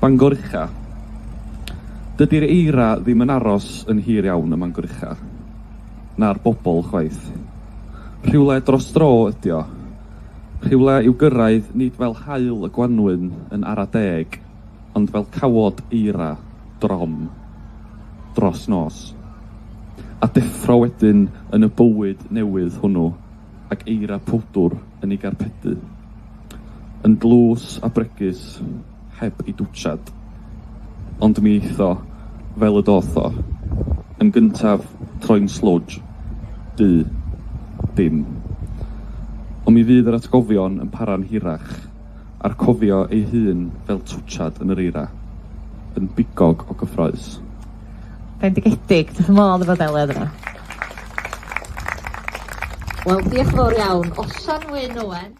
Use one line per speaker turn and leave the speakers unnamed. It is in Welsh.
Bangor Ucha. Dydi'r eira ddim yn aros yn hir iawn ym Mangor Ucha. Na'r bobl chwaith. Rhywle dros dro ydi o. Rhywle i'w gyrraedd nid fel haul y gwanwyn yn ara deg, ond fel cawod eira drom. Dros nos. A deffro wedyn yn y bywyd newydd hwnnw ac eira powdwr yn ei garpedu. Yn dlws a bregus, heb ei dwtsiad. Ond mi eith o, fel y doth o. Yn gyntaf, troi'n slwj. Du. Dim. Ond mi fydd yr atgofion yn para'n hirach, a'r cofio ei hun fel twtsiad yn yr eira. Yn bigog o gyffrous.
Bendigedig, wrth fy modd efo delwedd yna. Wel, diolch yn fawr iawn. Osian Wyn Owen.